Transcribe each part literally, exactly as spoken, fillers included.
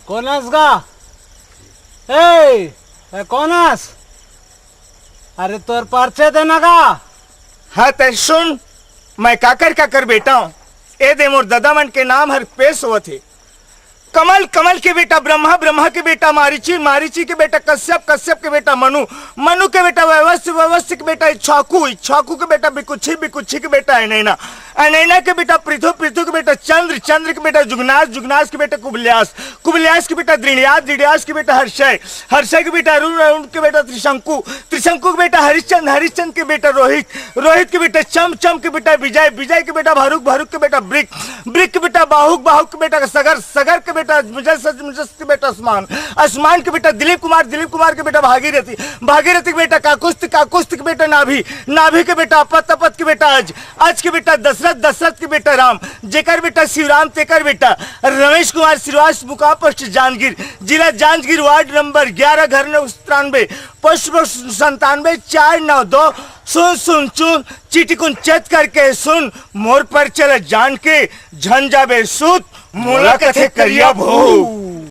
कोन अस गा? ए, ए, कोन अस? अरे तोर परिचय देना गा। हाँ, तै सुन, मैं काकर काकर बेटा हूँ। ए दे मोर ददा मन के नाम हर पेश होवत हे। कमल, कमल के बेटा ब्रह्मा, ब्रह्मा के बेटा मारीची, मारीची के बेटा कश्यप, कश्यप के बेटा मनु, मनु के बेटा वैवस्वत, वैवस्वत के बेटा इच्छाकु, इच्छाकु के बेटा बिकुच्छी, बिकुच्छी के बेटा अनैना, अनैना के बेटा पृथु, पृथु के बेटा चंद्र, चंद्र के बेटा जुगनास, जुगनास के बेटा कुबल्यास, कुबल्यास के बेटा दृढ़ियास, दृढ़ियास के बेटा हर्षय, हर्षय के बेटा अरुण, अरुण के बेटा त्रिशंकु, त्रिशंकु के बेटा हरिश्चंद, हरिश्चंद के बेटा रोहित, रोहित के बेटा चम, चम के बेटा विजय, विजय के बेटा भारुक, भारुक के बेटा ब्रिक, ब्रिक के बेटा बाहुक, बाहुक के बेटा सगर, सगर के बेटा मुजस, मुजस के बेटा आसमान, आसमान के बेटा दिलीप कुमार, दिलीप कुमार के बेटा भागीरथी, भागीरथी के बेटा काकुस्थ, काकुस्थ के बेटा नाभि, नाभि के बेटा अपत, अपत के बेटा अज, अज के बेटा दशरथ, दशरथ के बेटा राम, जेकर बेटा शिवराम, तेकर बेटा रमेश कुमार श्रीवास, मुकाम पोस्ट जांजगीर, जिला जांजगीर, वार्ड नंबर ग्यारह, घर नौ तिरानबे, पोस्ट नौ संतानबे, चार नौ दो शून्य शून्य शून्य। चिटिकुन चेत करके सुन, मोर परिचय ल जान के झन जाबे सूत, मोला कथे करिया भू।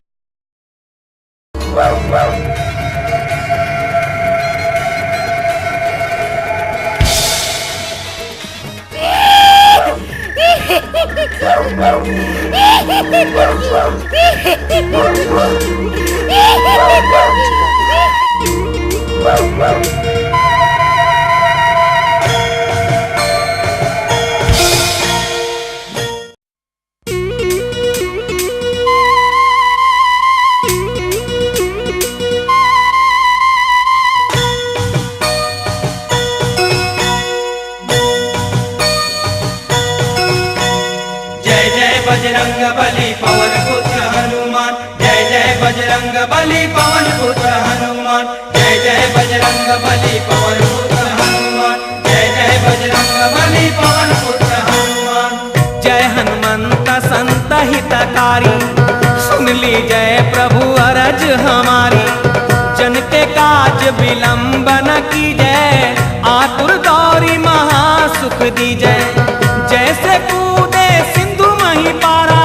जय जय बजरंग बली पवन पुत्र हनुमान, जय जय बजरंग बली पवन पुत्र हनुमान, जय जय बजरंग बली पवन पुत्र हनुमान, जय जय बजरंग बली पवन पुत्र हनुमान। जय हनुमंत संत हितकारी, सुन लीजय प्रभु अरज हमारी। जन के काज विलंब न कीजय, आतुर दौरी महासुख दीजय। जैसे कूदे सिंधु मही पारा,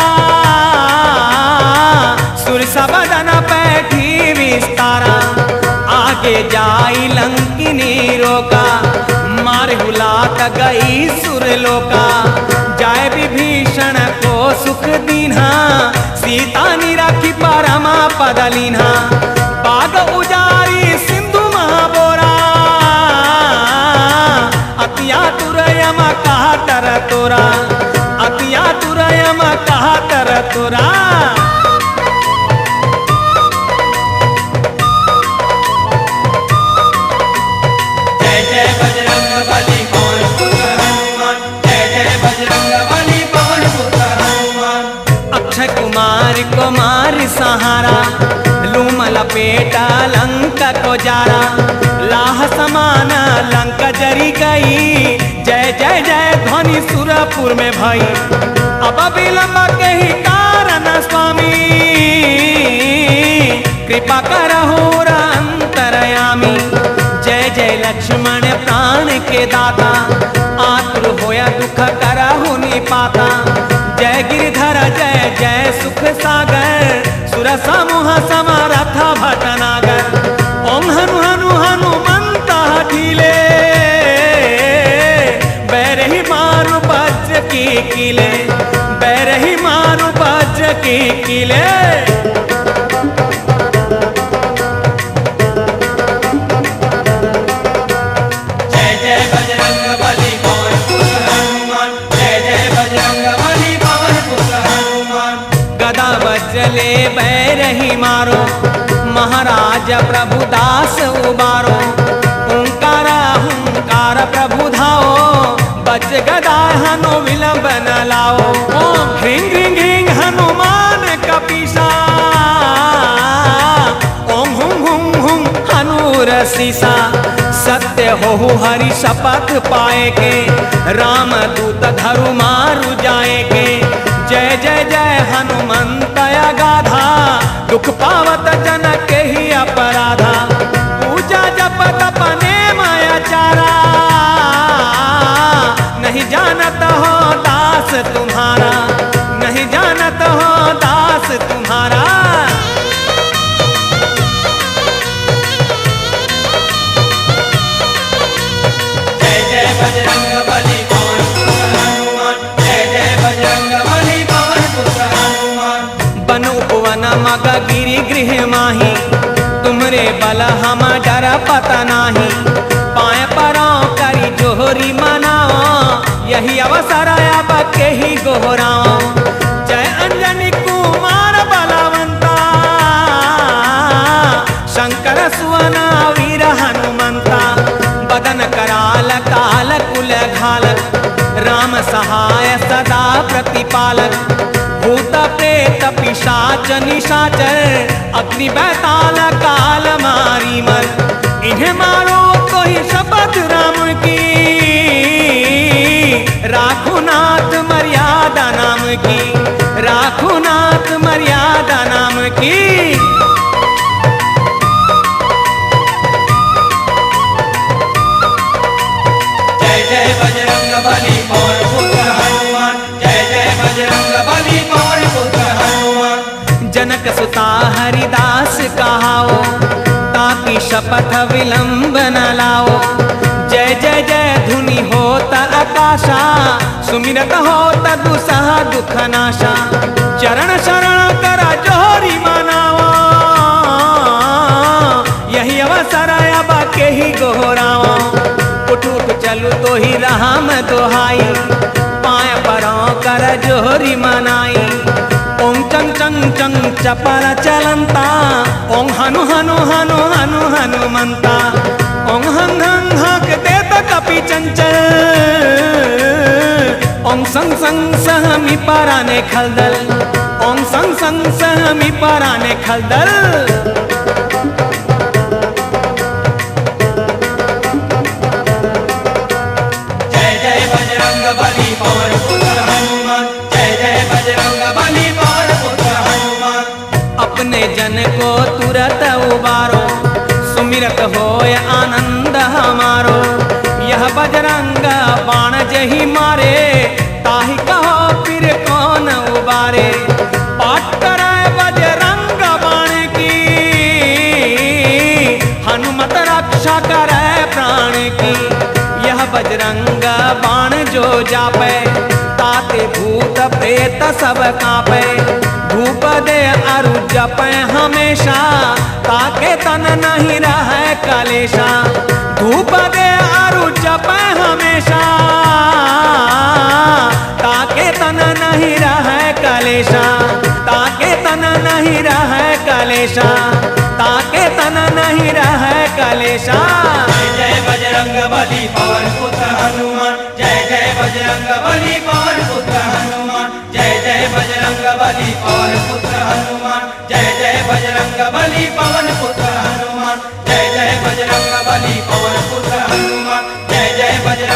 सुर सब दन पैठी विस्तारा। आगे जाई लंकिनी रोका, मार हुलात गई सुर लोका। जाय विभीषण को सुख दीन्हा, सीता निरखि परम पद लीन्हा। बाग उजारी सिंधु महाबोरा, अति आतुर यम कहत रतोरा, अति आतुर यम कहत रतोरा। जय जय बजरंग बली पवन पुत्र हनुमान, जय जय बजरंग बली पवन पुत्र हनुमान। अक्षय कुमार को मार सहारा, लूम लपेटा लंका को जारा। लाह समान लंका जरी गई, जय जय जय ध्वनि सुरपुर में भई। अब विलंब के ही कारण स्वामी, कृपा करहु अंतरयामी। जय जय लक्ष्मण प्राण के दाता, आतुर होया दुख करहु निपाता। जय गिरधर जय जय सुख सागर, सुर समूह समरथ भटनागर। ओम हनु हनु हनुमंत हठीले, बैरही मारु वज्र की कीले, बैरही मारु वज्र की कीले। जय जय बजरंग बली पवन पुत्र हनुमान, जय जय बजरंग बली पवन पुत्र हनुमान। गदा वज्र ले बैरही मारो, महाराज प्रभु दास उबारो। ओंकार हुंकार प्रभु धाओ, वज्र गदा हनु विलंब न लाओ। ओम ह्रीं ह्रीं ह्रीं हनुमान कपीसा, ओम हुं हुं हुं हनूर सीसा। सत्य होहु हरि शपथ पाए के, राम दूत धरु मारु जाए के। जय जय जय हनुमंत अगाधा, दुख पावत जन केहि अपराधा। पूजा जप तप नेम आचारा, नहीं जानत हो दास तुम्हारा, नहीं जानत हो दास तुम्हारा। जय जय बजरंग बली पवन सुत हनुमान, जय जय बजरंग बली पवन सुत हनुमान। बन उपवन मग गिरि गृह माही, तुम्हरे बल हम डरपत नाही। पाँय परौं करि जोहरि मनावौं, यहि अवसर अब केहि गोहरावौं। जय अंजनी कुमार बलवंता, शंकर सुवन वीर हनुमंता। बदन कराल काल कुल घालक, राम सहाय सदा प्रतिपालक। भूत प्रेत पिशाच निशाचर, अग्नि बैताल काल मारी मर। इन्हें मारो तो ही शपथ राम की, राखो नाथ मर्यादा नाम की, राखो नाथ मर्यादा नाम की। जय जय बजरंग बली पवन पुत्र हनुमान, जय जय बजरंग बली पवन पुत्र हनुमान। जनक सुता हरिदास कहाओ, ताकि शपथ विलंब न लाओ। जय जय जय धुनि होत आकाशा, सुमिरत होत दुसह दुख नाशा। चरण शरण कर जोहरि मनावा, यहि अवसर अब केहि गोहरावा। उठ उठ चलु तोहि राम दोहाई, पाँय परौं कर जोहरि मनाई। ओं चंग चंग चंग चपल चलंता, ओं हनु हनु हनु हनु हनुमंता। ओं हंग हंग हंक देत कपि चंचल, ओं संग संग सहमि पराने खलदल, ओं संग संग सहमि पराने खलदल। जय जय बजरंग बली पवन पुत्र हनुमान, जय जय बजरंग बली पवन पुत्र हनुमान। अपने जन को तुरत उबारो, सुमिरत होय आनंद हमारो। यह बजरंग बाण जेहि मारे, ताहि कहो फिर कौन उबारे। पाठ करे बजरंग बाण की, हनुमत रक्षा करे प्राण की। यह बजरंग बाण जो जापे, ताते भूत प्रेत सब कांपे। धूप दे अरु जपे हमेशा, ताके तन नहीं रहै कलेशा। धूप दे अरु जपे हमेशा, ताके तन नहीं रहै कलेशा। ताके तन नहीं रहै कलेशा, ताके तन नहीं रहै कलेशा। जय जय बजरंग बली पवन पुत्र हनुमान, जय जय बजरंग बली पवन पुत्र हनुमान, जय जय बजरंग बली पवन पुत्र हनुमान, जय जय बजरंग बली पवन पुत्र हनुमान, जय जय बजरंग बली पवन पुत्र हनुमान, जय जय बजरंग